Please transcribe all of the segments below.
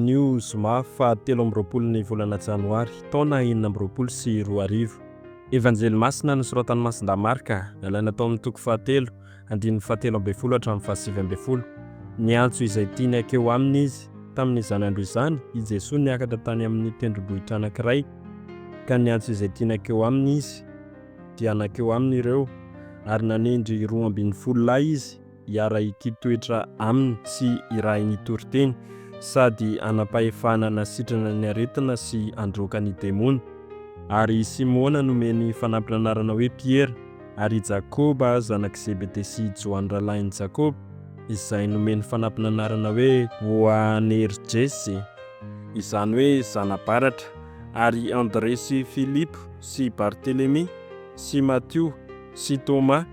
Anio zoma faha 23 ny volana janoary taona 2026. Evanjely masina nosoratan'i Masindahy Marka, nalaina tao amin'ny toko fahatelo, andininy fahatelo ambin'ny folo hatramin'ny fahasivy ambin'ny folo. Niantso izay tiany hankeo aminy izy. Tamin'izany andro izany, i Jesoa niakatra tany amin'ny tendrombohitra anankiray, ka niantso izay tiany hankeo aminy izy. Dia nankeo aminy ireo, ary nanendry 12 lahy izy hiara-hikitoetra aminy sy hirahiny hitory teny, sady hanam-pahefana hanasitrana ny aretina sy handroaka ny demony. Ary i Simona nomeny fanampin'anarana hoe Piera, ary i Jakoba zanak'i Zebede sy i Joany rahalahin'i Jakoba, izay nomeny fanampin'anarana hoe Boanerjesy, izany hoe zana-baratra, ary i Andre sy Filipo sy Bartelemy sy Matio sy Toma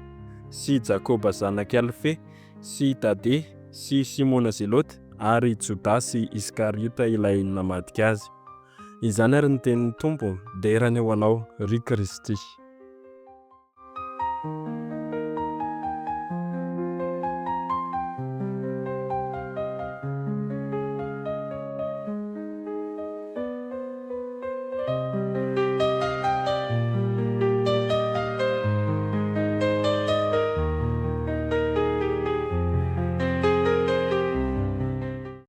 sy Jakoba zanak'i Alfe sy Tade sy Simona Zelota ary Jodasy Iskariota ilay namadika azy. Izany ary ny tenin'ny Tompo, dera anie ho Anao, ry Kristy.